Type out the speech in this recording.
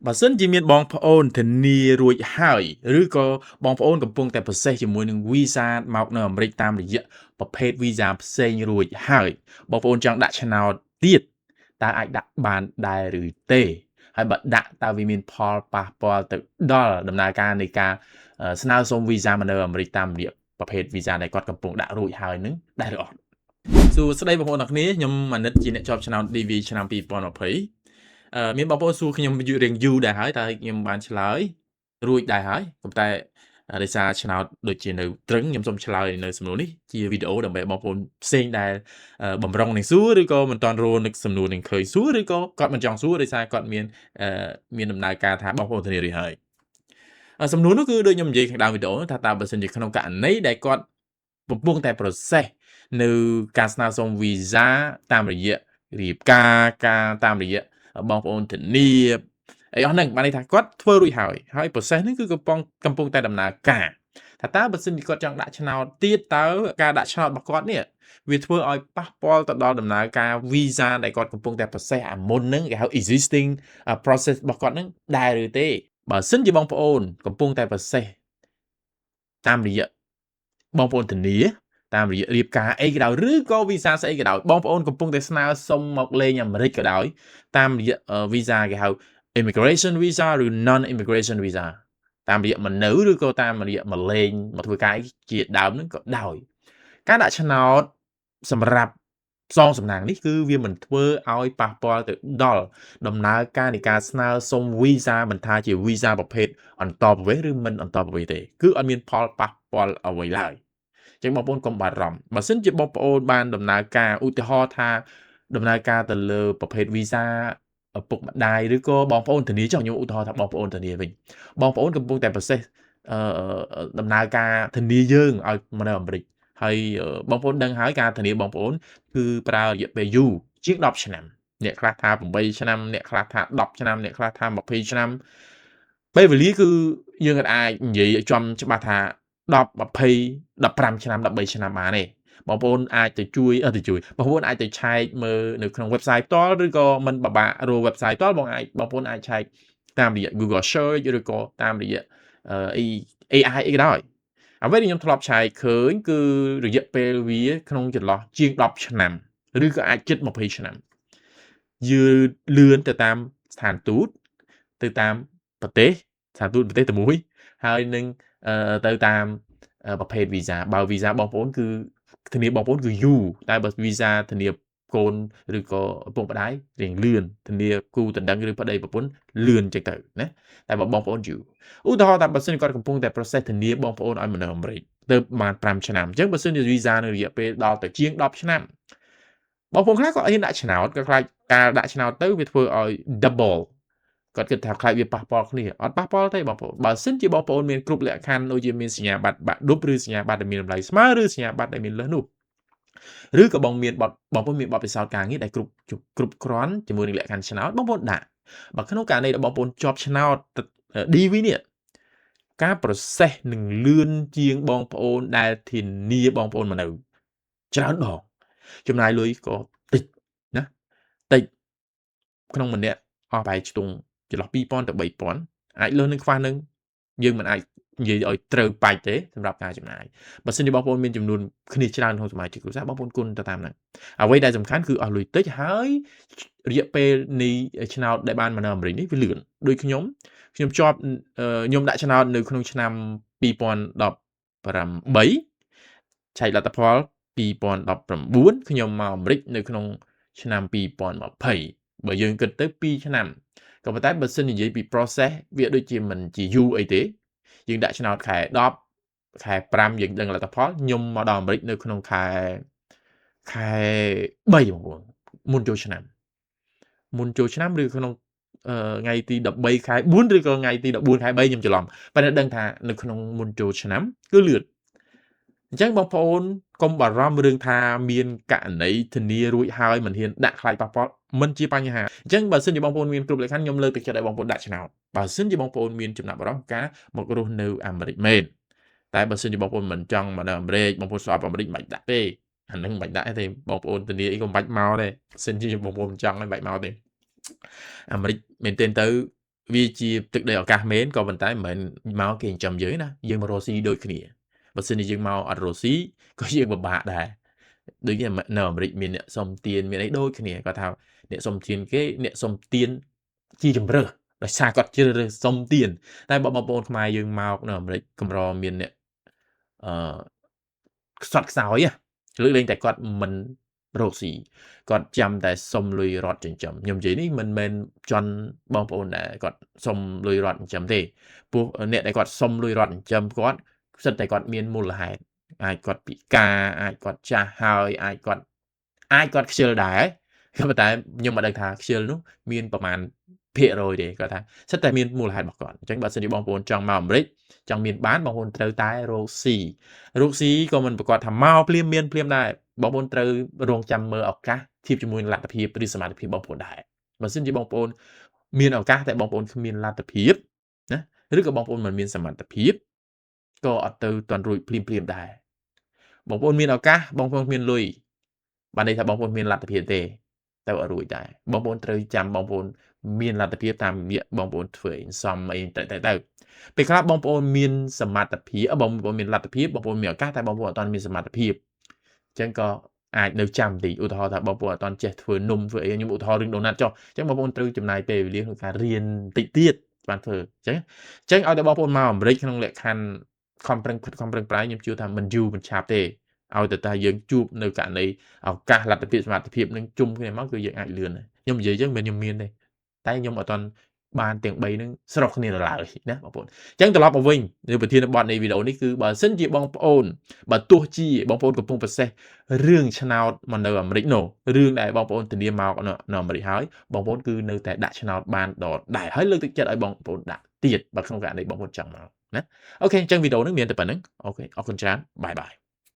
បើសិនជាមានបងប្អូនធានារួចហើយឬក៏បងប្អូនកំពុងតែ process ជាមួយនឹង Visa មកនៅអាមេរិកតាមរយៈប្រភេទ Visa ផ្សេងរួចហើយបងប្អូនចង់ដាក់ឆ្នោតទៀតតើអាចដាក់បានដែរឬទេហើយបើដាក់តើវាមានផលប៉ះពាល់ទៅដល់ដំណើរការនៃការស្នើសុំ Visa មកនៅអាមេរិកតាមរយៈប្រភេទ Visa ដែលគាត់កំពុងដាក់រួចហើយនឹងដែរឬអត់សួស្តីបងប្អូនអរគ្នាខ្ញុំអានិតជាអ្នកជាប់ឆ្នោត DV ឆ្នាំ2020មានបងប្អូនសួរខ្ញុំយូររៀងយូរដែរហើយតែខ្ញុំបានឆ្លើយរួចដែរហើយប៉ុន្តែដោយសារឆ្នោតដូចជានៅត្រឹងខ្ញុំសូមឆ្លើយនៅសំណួរនេះជាវីដេអូដើម្បីបងប្អូនផ្សេងដែលបំរុងនឹងសួរឬក៏មិនទាន់រនឹកសំណួរនឹងឃើញសួរឬក៏គាត់មិនចង់សួរដោយសារគាត់មានមានដំណើរការថាបងប្អូនធានារួចហើយសំណួរនោះគឺដូចខ្ញុំនិយាយខាងដើមវីដេអូថាតើបើសិនជាក្នុងករណីដែលគាត់កំពុងតែ process នៅការស្នើសុំវីសាតាមរយៈរៀបការការតាមរយៈបងប្អូនធានាអីអស់ហ្នឹងបានន័យថាគាត់ធ្វើរួចហើយហើយ process ហ្នឹងគឺកំពុងតែដំណើរការថាតើបើសិនជាគាត់ចង់ដាក់ឆ្នោតទៀតតើការដាក់ឆ្នោតរបស់គាត់នេះវាធ្វើឲ្យប៉ះពាល់ទៅដល់ដំណើរការ visa ដែលគាត់កំពុងតែ process អាមុនហ្នឹងគេហៅ existing process របស់គាត់ហ្នឹងដែរឬទេបើសិនជាបងប្អូនកំពុងតែ process តាមរយៈបងប្អូនធានាតាមរយៈរៀបការអីក៏ដោយឬក៏វីសាស្អីក៏ដោយបងប្អូនកំពុងតែស្នើសុំមកលេងអាមេរិកក៏ដោយតាមរយៈវីសាគេហៅ immigration visa ឬ non immigration visa តាមរយៈមកនៅឬក៏តាមរយៈមកលេងមកធ្វើការជាដើមហ្នឹងក៏ដោយការដាក់ឆ្នោតសម្រាប់ផ្សងសំណាងនេះគឺវាមិនធ្វើឲ្យប៉ះពាល់ទៅដល់ដំណើរការនៃការស្នើសុំវីសាមិនថាជាវីសាប្រភេទអន្តរប្រវេសន៍ឬមិនអន្តរប្រវេសន៍ទេគឺអត់មានផលប៉ះពាល់អ្វីឡើយចឹងបងប្អូនកុំបារម្ភបើសិនជាបងប្អូនបានដំណើរការឧទាហរណ៍ថាដំណើរការទៅលើប្រភេទវីសាឪពុកម្ដាយឬក៏បងប្អូនធានាចុះខ្ញុំឧទាហរណ៍ថាបងប្អូនធានាវិញបងប្អូនកំពុងតែ process ដំណើរការធានាយើងឲ្យមកនៅអាមេរិកហើយបងប្អូនដឹងហើយការធានាបងប្អូនគឺប្រើរយៈពេលយូរជាង10ឆ្នាំអ្នកខ្លះថា8ឆ្នាំអ្នកខ្លះថា10ឆ្នាំអ្នកខ្លះថា20ឆ្នាំពេលវេលាគឺយើងអាចនិយាយចំច្បាស់ថា10 20 15ឆ្នាំ13ឆ្នាំបានទេបងប្អូនអាចទៅជួយទៅជួយបងប្អូនអាចទៅឆែកមើលនៅក្នុង website ផ្ទាល់ឬក៏មិនពិបាករក website ផ្ទាល់បងអាចបងប្អូនអាចឆែកតាមរយៈ Google Search ឬក៏តាមរយៈអី AI អីក៏ដោយអ្វីដែលខ្ញុំធ្លាប់ឆែកឃើញគឺរយៈពេលវាក្នុងចន្លោះជាង10ឆ្នាំឬក៏អាចជិត20ឆ្នាំយឺលឿនទៅតាមស្ថានទូតទៅតាមប្រទេសស្ថានទូតប្រទេសតែមួយហើយនឹងទៅតាមប្រភេទវីសាបើវីសាបងប្អូនគឺធានាបងប្អូនគឺយូរតែបើវីសាធានាកូនឬក៏ឪពុកម្ដាយរៀងលឿនធានាគូដណ្ដឹងឬប្តីប្រពន្ធលឿនចឹងទៅណាតែបើបងប្អូនយូរឧទាហរណ៍ថាបើសិនគាត់កំពុងតែ process ធានាបងប្អូនឲ្យមកនៅអាមេរិកទៅបាន5ឆ្នាំអញ្ចឹងបើសិនជាវីសានៅរយៈពេលដល់ទៅជាង10ឆ្នាំបងប្អូនខ្លះក៏ហ៊ានដាក់ឆ្នោតក៏ខ្លាចការដាក់ឆ្នោតទៅវាធ្វើឲ្យ double គាត់គិតថាខ្លាចវាប៉ះពាល់គ្នាអត់ប៉ះពាល់ទេបងប្អូនបើសិនជាបងប្អូនមានគ្រប់លក្ខខណ្ឌដូចជាមានសញ្ញាបត្របាក់ឌុបឬសញ្ញាបត្រដែលមានតម្លៃស្មើឬសញ្ញាបត្រដែលមានលើសនោះឬក៏បងមានបទបងប្អូនមានបទពិសោធន៍ការងារដែលគ្រប់គ្រប់គ្រាន់ជាមួយនឹងលក្ខខណ្ឌឆ្នោតបងប្អូនដាក់បើក្នុងករណីដែលបងប្អូនជាប់ឆ្នោត DV នេះការ process នឹងលឿនជាងបងប្អូនដែលធានាបងប្អូនមកនៅច្រើនដងចំណាយលុយក៏តិចណាតិចក្នុងម្នាក់អស់ប្រហែលខ្ទង់ចន្លោះ2000ទៅ3000អាចលើសនឹងខ្វះនឹងយើងមិនអាចនិយាយឲ្យត្រូវបាច់ទេសម្រាប់ការចំណាយបើសិនជាបងប្អូនមានចំនួនគ្នាច្រើនក្នុងសមាជិកគ្រួសារបងប្អូនគុណទៅតាមហ្នឹងអ្វីដែលសំខាន់គឺអស់លុយតិចហើយរយៈពេលនៃឆ្នោតដែលបានមកនៅអាមេរិកនេះវាលឿនដូចខ្ញុំខ្ញុំជាប់ខ្ញុំដាក់ឆ្នោតនៅក្នុងឆ្នាំ2018ឆែកលទ្ធផល2019ខ្ញុំមកអាមេរិកនៅក្នុងឆ្នាំ2020បើយើងគិតទៅ2ឆ្នាំក៏ប៉ុន្តែបើសិននិយាយពី process វាដូចជាមិនជាយូរអីទេយើងដាក់ឆ្នោតខែ10ខែ5យើងដឹងលទ្ធផលខ្ញុំមកដល់អាមេរិកនៅក្នុងខែខែ3បងប្អូនមុនចូលឆ្នាំមុនចូលឆ្នាំឬក្នុងថ្ងៃទី13ខែ4ឬក៏ថ្ងៃទី14ខែ3ខ្ញុំច្រឡំប៉ុន្តែដឹងថានៅក្នុងមុនចូលឆ្នាំគឺលឿនអញ្ចឹងបងប្អូនកុំបារម្ភរឿងថាមានករណីធានារួចហើយមិនហ៊ានដាក់ខ្លាចប៉ះពាល់មិនជាបញ្ហាអញ្ចឹងបើសិនជាបងប្អូនមានគ្រប់លក្ខខណ្ឌខ្ញុំលើកទឹកចិត្តឲ្យបងប្អូនដាក់ឆ្នោតបើសិនជាបងប្អូនមានចំណាប់អារម្មណ៍ការមករស់នៅអាមេរិកមែនតែបើសិនជាបងប្អូនមិនចង់មកនៅអាមេរិកបងប្អូនស្អប់អាមេរិកមិនបាច់ដាក់ទេអានឹងមិនបាច់ដាក់ទេបងប្អូនធានាអីក៏មិនបាច់មកដែរសិនជាបងប្អូនមិនចង់មិនបាច់មកទេអាមេរិកមែនទែនទៅ វាជាទឹកដីឱកាសមែនក៏ប៉ុន្តែមិនមែនមកគេចិញ្ចឹមយើងណាយើងមករកស៊ីដូចគ្នាបើសិនជាយើងមកអត់រកស៊ីក៏យើងពិបាកដែរដូចជានៅអាមេរិកមានអ្នកសុំទានមានអីដូចគ្នាគាត់ថាអ្នកសុំទានគេអ្នកសុំទានជាជំរើសដោយសារគាត់ជ្រើសរើសសុំទានតែបើបងប្អូនខ្មែរយើងមកនៅអាមេរិកកម្រមានអ្នកអឺខ្សត់ខ្សោយលើកលែងតែគាត់មិនរកស៊ីគាត់ចាំតែសុំលុយរដ្ឋចិញ្ចឹមខ្ញុំនិយាយនេះមិនមែនជន់បងប្អូនដែលគាត់សុំលុយរដ្ឋចិញ្ចឹមទេព្រោះអ្នកដែលគាត់សុំលុយរដ្ឋចិញ្ចឹមគាត់សិតតែគាត់មានមូលហេតុអាចគាត់ពិការអាចគាត់ចាស់ហើយអាចគាត់ខ្ជិលដែរក៏ប៉ុន្តែខ្ញុំមិនដឹងថាខ្ជិលនោះមានប្រមាណភាគរយទេគាត់ថាសិតតែមានមូលហេតុរបស់គាត់អញ្ចឹងបើសិនជាបងប្អូនចង់មកអាមេរិកចង់មានបានបងប្អូនត្រូវតែរកស៊ីរកស៊ីក៏មិនប្រកាសថាមកភ្លាមមានភ្លាមដែរបងប្អូនត្រូវរងចាំមើលឱកាសធៀបជាមួយនឹងលទ្ធភាពឬសមត្ថភាពបងប្អូនដែរបើសិនជាបងប្អូនមានឱកាសតែបងប្អូនគ្មានលទ្ធភាពណាឬក៏បងប្អូនមិនមានសមត្ថភាពក៏អត់ទៅទាន់រួចភ្លាមៗដែរបងប្អូនមានឱកាសបងប្អូនគ្មានលុយបានន័យថាបងប្អូនមានលទ្ធភាពទេទៅអត់រួចដែរបងប្អូនត្រូវចាំបងប្អូនមានលទ្ធភាពតាមរយៈបងប្អូនធ្វើអីសំអីទៅពេលខ្លះបងប្អូនមានសមត្ថភាពបងប្អូនមានលទ្ធភាពបងប្អូនមានឱកាសតែបងប្អូនអត់ទាន់មានសមត្ថភាពអញ្ចឹងក៏អាចនៅចាំតិចឧទាហរណ៍ថាបងប្អូនអត់ទាន់ចេះធ្វើនំធ្វើអីខ្ញុំឧទាហរណ៍រឿងដូណាត់ចុះអញ្ចឹងបងប្អូនត្រូវចំណាយពេលវេលាក្នុងការរៀនតិចទៀតបានធ្វើអញ្ចឹងឲ្យតែបងប្អូនមកអាមេរិកក្នុងលក្ខខណ្ឌខំប្រឹងខិតខំប្រឹងប្រែងខ្ញុំជឿថាមិនយូរមិនឆាប់ទេឲ្យតែយើងជួបនៅករណីឱកាសលទ្ធភាពសមត្ថភាពនឹងជុំគ្នាមកគឺយើងអាចលឿនខ្ញុំនិយាយអញ្ចឹងមិនខ្ញុំមានទេតែខ្ញុំអត់ទាន់បានទាំង3នឹងស្រុះគ្នានៅឡើយណាបងប្អូនអញ្ចឹងត្រឡប់មកវិញនៅប្រធានបទនៃវីដេអូនេះគឺបើសិនជាបងប្អូនបើទោះជាបងប្អូនកំពុងប្រសេះរឿងឆ្នោតមកនៅអាមេរិកនោះរឿងដែលបងប្អូនធានាមកនៅអាមេរិកហើយបងប្អូនគឺនៅតែដាក់ឆ្នោតបានដដែលហើយលើកទឹកចិត្តឲ្យបងប្អូនដាក់ទៀតបើក្នុងករណីបងប្អូនចង់មកណាអូខេអញ្ចឹងវីដេអូនេះមានតែប៉ុណ្្នឹងអូខេអរគុណច្រើនបាយបាយ។